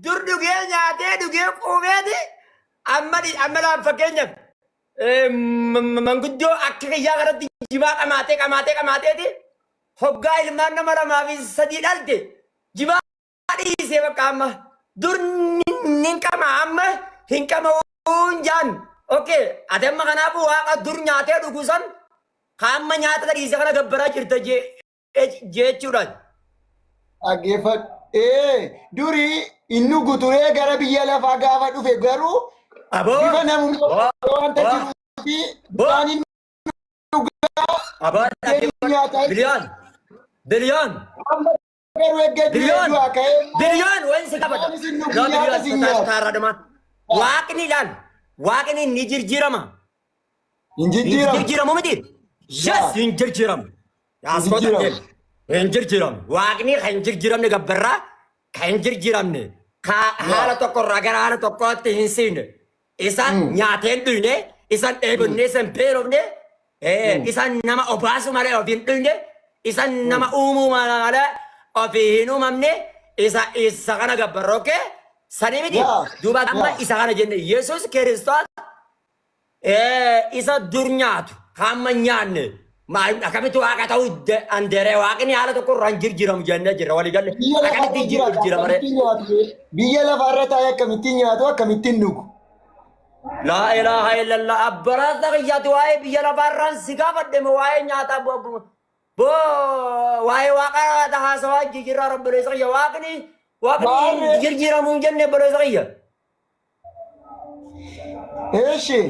Dur dhugee nyaatee dhugee quufeeti amma amma laal fakkeenyaaf manguddoo akka kiyyaa kanatti jimaa qamaatee qamaatee qamaateeti hoggaa ilmaan nama lamaa fi sadii dhalte jimaa dhiisee bakka amma dur nin qama amma hin qama'uun jaan. Okay, ati amma kanaafuu waaqa dur nyaatee dhugu san ka amma nyaata dhiise kana gabbaraa jirta jechuudhaan. Dhaggeeffadhu. Ee, durii inni dhugu turee gara biyya lafaa gaafa dhufe garuu Aboo! bifa namummaa wanta Boo! jiruu fi Boo! bishaan inni dhugaa Aboo buddeen nyaataa biliyoon! Biliyoon! amma garuu erga du'ee Biliyoon! du'aa ka'ee immoo Biliyoon! Waan si gaafadha. bishaan isin dhugu Loo nyaata biliyoon isin nyaata. taarraa dhumaa. Waaqni ilaal. Waaqni ni jirjiirama. Hin Hin jijjiiramu. jirjiiramu miti? Yes, hin jirjiiramu. Hin Asxoota jijjiiramu. deemu. Hin jirjiiramu. Waaqni kan hin jirjiiramne gabbarraa kan hin jirjiiramne ka haala tokko irraa gara haala tokkootti hin siine. Isa nyaatee hin dhuyne, isa hin dheebonne, isa hin beelofne, isa nama obaasu malee ofii hin dhuyne, isa nama uumuu malee ofii hin uumamne, isa isa kana gabbarra okay? Sanii miti. Yaa. Duuba amma Yaa. isa kana jenne Yesuus Kiristoos Isa dur nyaatu ka amma hin nyaanne maal akkamitti waaqa ta'uu anderee waaqni haala tokko irraa hin jirjiramu jennee jirra walii galle Biyya akkamitti lafarra jiraata jirjirama ree. akkamittiin nyaatu? Biyya lafarra taa'ee akkamittiin nyaatu akkamittiin dhugu? Laa ilaaha illallah abbaraasa kiyyaati waa'ee biyya lafaarraan si gaafadhe moo waa'ee nyaataa boo waa'ee waaqa haasawaa jijjiirraa obboleessa kiyya waaqni waaqni hin Maarree. jirjiramu hin jenne obboleessa kiyya. Eeshi.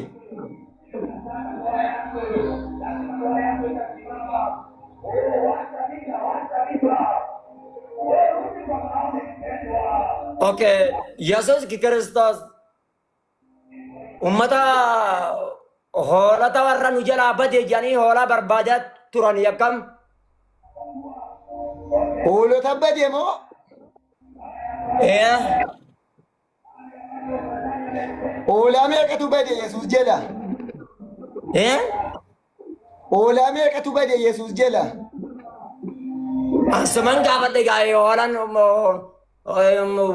Okay, Yesuus Kiristoos ummata hoolota warra nu jalaa bade jedhanii hoolaa barbaadaa turan akkam? Hoolota bade moo? Ee, Hoolaa meeqatu bade Yesuus jala? Ee? Hoolaa meeqatu bade Yesuus jala? Asuman gaafadhe gaa'ee hoolaan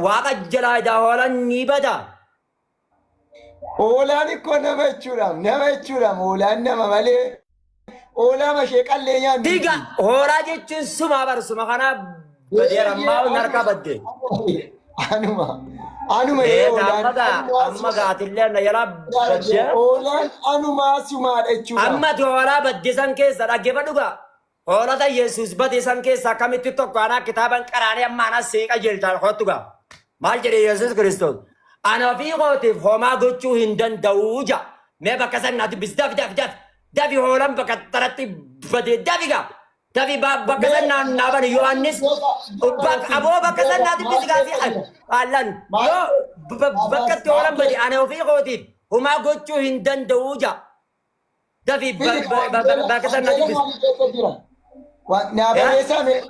waaqa jalaa edaa hoolaan ni bada. Hoolaan ikkoo nama jechuudhaam nama jechuudhaam hoolaan nama malee hoolaa mashee qallee nyaannu Diga miti. hoolaa jechuun sumaa bar suma kanaa badeera ammaa harkaa badde. Anuma anuma Ee ee hoolaan amma gaa anumaa amma gaatillee na jalaa badde. hoolaan anumaa sumaadha jechuudha. Amma ati hoolaa badde san keessa dhaggeeffadhu gaa. Hoolota Yesuus bade san keessa akkamitti tokko anaa kitaaban qaraanee amma anaa sii qajeelchaan kottu gaa. Maal jedhe Yesuus Kiristoos? Ana ofii kootiif homaa gochuu hin danda'u ja. Mee bakka san naa dubbisi dafi dafi dafi. Dafi hoolan bakka taratti bade dafi gaa. Dafi bakka san naa naa bani Yohaannis bakka aboo bakka san naa dubbisi gaa si allan yoo bakka itti hoolan bade ana ofii kootiif homaa gochuu hin danda'u ja. Dafi bakka san na Wangeela dubbisi. maalii keessa jira? Naa barreessaa mee?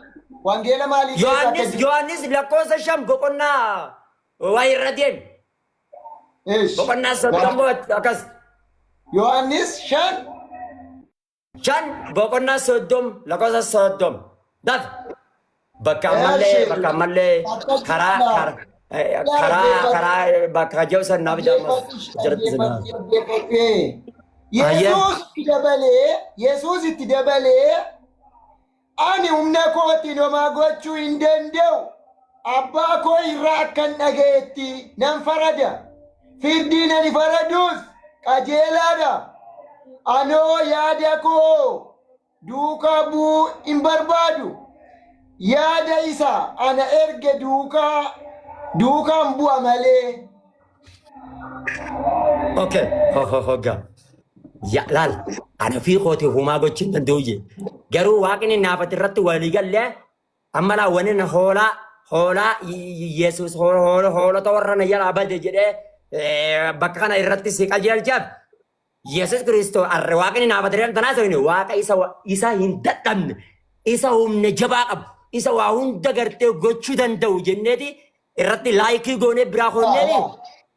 Wangeela maalii keessa akka Yohaannis jiru? Yohaannis lakkoofsa 5 boqonnaa waa irra deemi. Eesh. Boqonnaa 30 akkas. Yohaannis 5. 5 boqonnaa 30 lakkoofsa 30. Dafi. Bakka ammallee Eeshi. bakka ammallee Akkas karaa jedha. karaa karaa karaa bakka jiru san naaf jedhama jalatti sana. Ayyee. Yesuus itti dabalee Yesuus itti dabalee ani humna kootiin homaa gochuu hin danda'u abbaa koo irraa akkan dhaga'etti nan farada firdiin ani faradus qajeelaadha anoo yaada koo duukaa bu'uu hin barbaadu. Yaada isa ana erge duukaa duukaan bu'a malee. Okay, ho ho hogga. Ya laal, ana ofii kooti humaa gochuu hin danda'u jee. Garuu waaqni naafati irratti walii gallee amma laa wani na hoolaa hoolaa Yesuus hoolota warra na jalaa bade jedhee bakka kana irratti si qajeelchaaf Yesuus Kiristoos arre waaqni naaf atireen tanaa isa waaqa isa isa hin dadhabne isa humna jabaa qabu isa waa hunda gartee gochuu danda'u jenneeti irratti laayikii goonee biraa koonneeti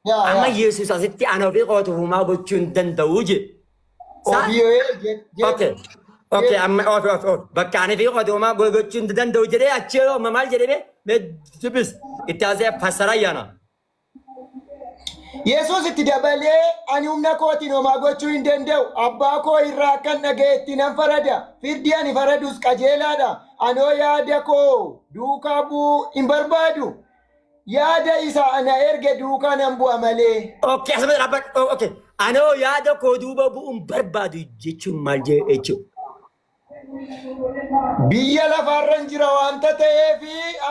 Yaa amma yaa. Yesuus asitti ana ofii kootu humaa gochuu hin danda'u je. Saa? Ofii jedhe. Okay. Okay, amma ofi ofi ofi. Bakka ani fi kootu humaa gochuu hin danda'u jedhee achi yeroo amma maal jedhee mee dubbis itti haasee fassara ayyaana. Yesuus itti dabalee, ani humna kootiin homaa gochuu hin danda'u. Abbaa koo irraa akkan dhaga'etti nan farada. Firdii ani faradus qajeelaadha. Anoo yaada koo duukaa bu'uu hin barbaadu. Yaada isa ana erge duukaa nan bu'a malee. Okay, asuma dhaabbadhu. Okay. Anoo yaada koo duuba bu'uun barbaadu jechuun maal jechuudha? Biyya lafaarran jira waanta ta'eef,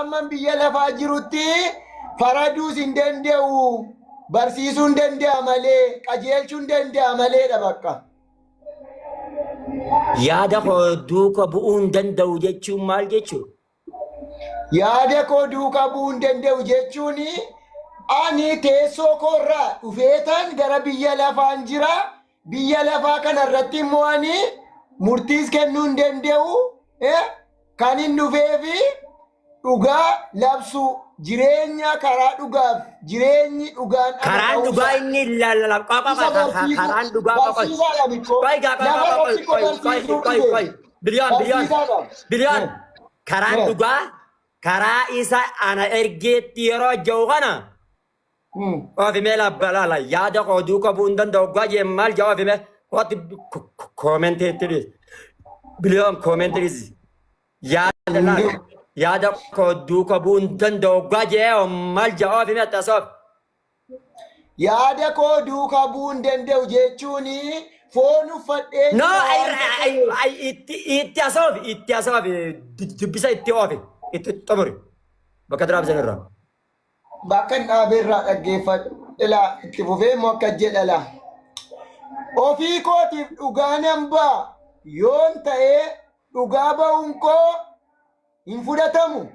amma biyya lafaa jirutti faraduus hin danda'u. Barsiisuu hin danda'a malee, qajeelchuu hin danda'a maleedha bakka. Yaada koo duuka bu'uu hin danda'u jechuun maal jechuudha? Yaada koo duukaa bu'uu hin danda'u jechuun, ani teessoo koorraa dhufeetan gara biyya lafaan jira. Biyya lafaa kanarratti immoo ani murtiis kennuu hin danda'u. Kan hin dhufeefi dhugaa labsuu, jireenya karaa dhugaaf jireenyi dhugaan ana Karaan ta'uusaa. dhugaa inni Isa barsiisuu karaan dhugaa qoqoy. barsiisaadha mikkoo. Qoy gaa qoy Lafa qoy irratti koo qoy qoy barsiisuu qoy dhufe. qoy. Biliyoon biliyoon Barsiisaadha. biliyoon karaan dhugaa karaa isa ana ergeetti yeroo jiru kana oofimee labbalaala yaada koo duuka bu'uu hin danda'u gaa jee maal jaa oofimee kooti commentiitti dhiis. Biliyoon commentii dhiis. Yaada laal yaada koo duuka bu'uu hin danda'u gaa jee maal jaa oofimee tasoof. Yaada koo duukaa bu'uu hin danda'u jechuun foon uffadhee No, jira waanta ta'eef. itti asoofi, itti asoofi, dubbisa itti oofi, itti xumuri. Bakka duraa bisan irraa. Bakka hin dhaabeerraa dhaggeeffadhu. Ilaa, itti fufee immoo akka jedha laa. Ofii kootiif dhugaa nan ba'a yoon ta'ee, dhugaa ba'uun koo hin fudhatamu.